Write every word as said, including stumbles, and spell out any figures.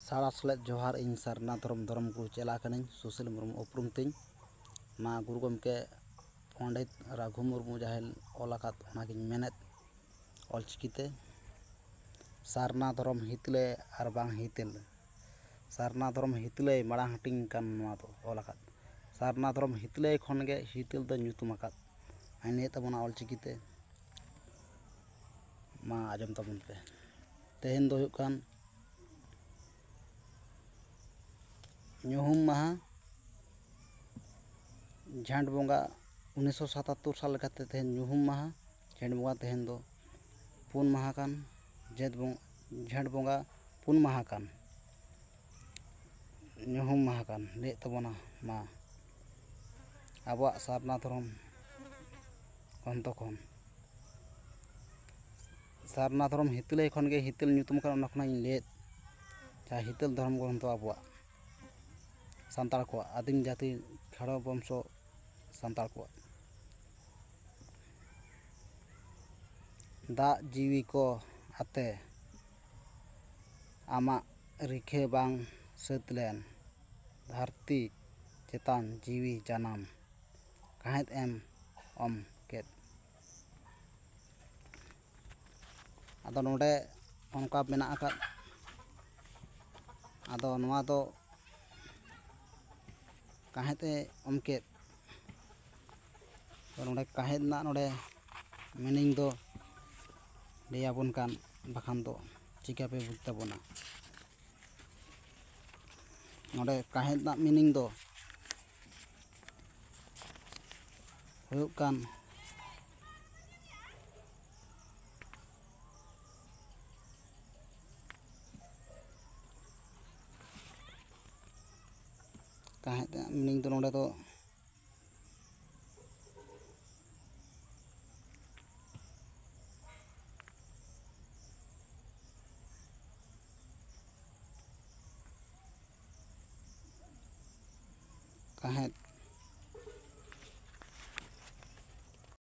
ᱥᱟᱲᱟ ᱥᱮᱞᱮᱫ ᱡᱚᱦᱟᱨ᱾ ᱤᱧ ᱥᱟᱨᱱᱟ ᱫᱷᱚᱨᱚᱢ ᱫᱷᱚᱨᱚᱢ ᱜᱩᱨᱩ ᱪᱮᱞᱟ ᱠᱟᱹᱱᱟᱹᱧ᱾ ᱥᱩᱥᱤᱞ ᱢᱩᱨᱢᱩ ᱩᱯᱨᱩᱢ ᱛᱤᱧ᱾ ᱢᱟ ᱜᱩᱨᱩ ᱜᱚᱢᱠᱮ ᱯᱚᱱᱰᱤᱛ ᱨᱟᱹᱜᱷᱩ ᱢᱩᱨᱢᱩ ᱡᱟᱦᱟᱸᱭ ᱚᱞ ᱟᱠᱟᱫ, ᱚᱱᱟᱜᱤᱧ ᱢᱮᱱᱮᱫ ᱚᱞᱪᱤᱠᱤ ᱛᱮ᱾ ᱥᱟᱨᱱᱟ ᱫᱷᱚᱨᱚᱢ ᱦᱤᱛᱞᱟᱹᱭ ᱟᱨ ᱵᱟᱝ ᱦᱤᱛᱟᱹᱞ᱾ ᱥᱟᱨᱱᱟ ᱫᱷᱚᱨᱚᱢ ᱦᱤᱛᱞᱟᱹᱭ ᱢᱟᱲᱟᱝ ᱦᱟᱹᱴᱤᱧ ᱠᱟᱱ ᱱᱚᱣᱟ ᱫᱚ ᱚᱞ ᱟᱠᱟᱫ᱾ ᱥᱟᱨᱱᱟ ᱫᱷᱚᱨᱚᱢ ᱦᱤᱛᱞᱟᱹᱭ ᱠᱷᱚᱱ ᱜᱮ ᱦᱤᱛᱟᱹᱞ ᱫᱚ ᱧᱩᱛᱩᱢ ᱟᱠᱟᱫ᱾ ᱟᱹᱧ ᱞᱟᱹᱭᱮᱫ ᱛᱟᱵᱚᱱᱟ ᱚᱞᱪᱤᱠᱤ ᱛᱮ᱾ ᱢᱟ ᱟᱸᱡᱚᱢ ᱛᱟᱵᱚᱱ ᱯᱮ᱾ ᱛᱮᱦᱮᱧ ᱫᱚ ᱦᱩᱭᱩᱜ ᱠᱟᱱ ᱧᱩᱦᱩᱢ ᱢᱟᱦᱟ, ᱡᱷᱮᱸᱴ ᱵᱚᱸᱜᱟ, ᱩᱱᱤᱥᱥᱚ ᱥᱟᱛᱟᱛᱛᱳᱨ ᱥᱟᱞ ᱞᱮᱠᱟᱛᱮ ᱛᱮᱦᱮᱧ ᱧᱩᱦᱩᱢ ᱢᱟᱦᱟ, ᱡᱷᱮᱸᱴ ᱵᱚᱸᱜᱟ᱾ ᱛᱮᱦᱮᱧ ᱫᱚ ᱯᱩᱱ ᱢᱟᱦᱟ ᱠᱟᱱ, ᱡᱷᱮᱸᱴ ᱵᱚᱸ-, ᱡᱷᱮᱸᱴ ᱵᱚᱸᱜᱟ ᱯᱩᱱ ᱢᱟᱦᱟ ᱠᱟᱱ, ᱧᱩᱦᱩᱢ ᱢᱟᱦᱟ ᱠᱟᱱ ᱞᱟᱹᱭᱮᱫ ᱛᱟᱵᱚᱱᱟ᱾ ᱢᱟ ᱟᱵᱚᱣᱟᱜ ᱥᱟᱨᱱᱟ ᱫᱷᱚᱨᱚᱢ ᱜᱨᱚᱱᱛᱷᱚ ᱠᱷᱚᱱ, ᱥᱟᱨᱱᱟ ᱫᱷᱚᱨᱚᱢ ᱦᱤᱛᱟᱹᱞᱟᱹᱭ ᱠᱷᱚᱱ ᱜᱮ ᱦᱤᱛᱟᱹᱞ ᱧᱩᱛᱩᱢ ᱠᱟᱱᱟ, ᱚᱱᱟ ᱠᱷᱚᱱᱟᱜ ᱤᱧ ᱞᱟᱹᱭᱮᱫ, ᱡᱟᱦᱟᱸ ᱦᱤᱛᱟᱹᱞ ᱫᱷᱚᱨᱚᱢ ᱜᱨᱚᱱᱛᱷᱚ ᱟᱵᱚᱣᱟᱜ ᱥᱟᱱᱛᱟᱲ ᱠᱚᱣᱟᱜ, ᱟᱹᱫᱤᱢ ᱡᱟᱹᱛᱤ ᱠᱷᱮᱲᱣᱟ ᱵᱚᱝᱥᱚ ᱥᱟᱱᱛᱟᱲ ᱠᱚᱣᱟᱜ᱾ ᱫᱟᱜ ᱡᱤᱣᱤ ᱠᱚ ᱟᱛᱮ ᱟᱢᱟᱜ ᱨᱤᱠᱷᱟᱹ ᱵᱟᱝ ᱥᱟᱹᱛ ᱞᱮᱱ, ᱫᱷᱟᱹᱨᱛᱤ ᱪᱮᱛᱟᱱ ᱡᱤᱣᱤ ᱡᱟᱱᱟᱢ, ᱠᱟᱦᱮᱫ ᱮᱢ ᱚᱢ ᱠᱮᱫ᱾ ᱟᱫᱚ ᱱᱚᱰᱮ ᱚᱱᱠᱟ ᱢᱮᱱᱟᱜ ᱟᱠᱟᱫ᱾ ᱟᱫᱚ ᱱᱚᱣᱟ ᱫᱚ ᱠᱟᱦᱮᱫ ᱮ ᱚᱢ ᱠᱮᱫ᱾ ᱛᱚ ᱱᱚᱰᱮ ᱠᱟᱦᱮᱫ ᱨᱮᱱᱟᱜ ᱱᱚᱰᱮ meaning ᱫᱚ ᱞᱟᱹᱭ ᱟᱵᱚᱱ ᱠᱟᱱ, ᱵᱟᱠᱷᱟᱱ ᱫᱚ ᱪᱤᱠᱟᱹ ᱯᱮ ᱵᱩᱡᱽ ᱛᱟᱵᱚᱱᱟ? ᱱᱚᱰᱮ ᱠᱟᱦᱮᱫ ᱨᱮᱱᱟᱜ meaning ᱫᱚ ᱦᱩᱭᱩᱜ ᱠᱟᱱ ᱠᱟᱦᱮᱫ ᱨᱮᱱᱟᱜ meaning ᱫᱚ ᱱᱚᱰᱮ ᱫᱚ ᱠᱟᱦᱮᱫ